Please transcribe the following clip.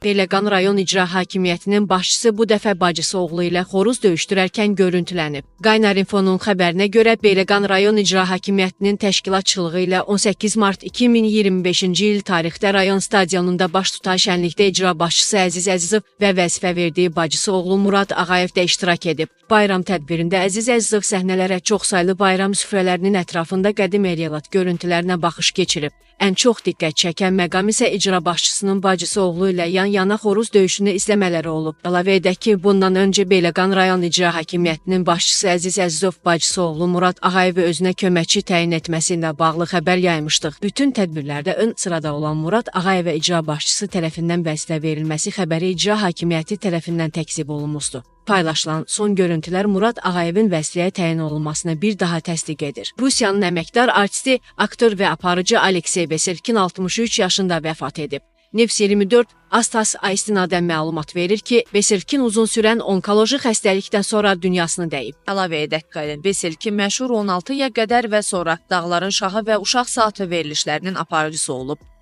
Beyləqan rayon İcra Hakimiyyətinin başçısı bu dəfə bacısı oğlu ilə xoruz döyüşdürərkən görüntülənib. Qaynar Info'nun xəbərinə görə Beyləqan rayon İcra Hakimiyyətinin təşkilatçılığı ilə 18 mart 2025-ci il tarixdə rayon stadionunda baş tutan şənlikdə icra başçısı Əziz Əzizov və vəzifə verdiyi bacısı oğlu Murad Ağayev də iştirak edib. Bayram tədbirində Əziz Əzizov səhnələrə çoxsaylı bayram süfrələrinin ətrafında qədim elyalət görüntülərinə baxış keçirib. Ən çox diqqət çəkən məqam isə icra başçısının bacısı oğlu ilə yan-yana xoruz döyüşünü izləmələri olub. Əlavə edək ki, bundan öncə Beyləqan rayon İcra Hakimiyyətinin başçısı Əziz Əzizov bacısı oğlu Murad Ağayevi özünə köməkçi təyin etməsi ilə bağlı xəbər yaymışdıq. Bütün tədbirlərdə ön sırada olan Murad Ağayevə icra başçısı tərəfindən vəzifə verilməsi xəbəri icra hakimiyyəti tərəfindən təkzib olunmuşdu. Paylaşılan son görüntülər Murad Ağayevin vəzifəyə təyin olunmasını bir daha təsdiq edir. Rusiyanın əməkdar artisti, aktyor və aparıcı Aleksey Veselkin 63 yaşında vəfat edib. News 24 Astas istinadən məlumat verir ki, Veselkin uzun sürən onkoloji xəstəlikdən sonra dünyasını dəyib. Əlavə edək, Qalin Veselkin məşhur 16-ya qədər və sonra Dağların Şahı və Uşaq Saatı verilişlərinin aparıcısı olub.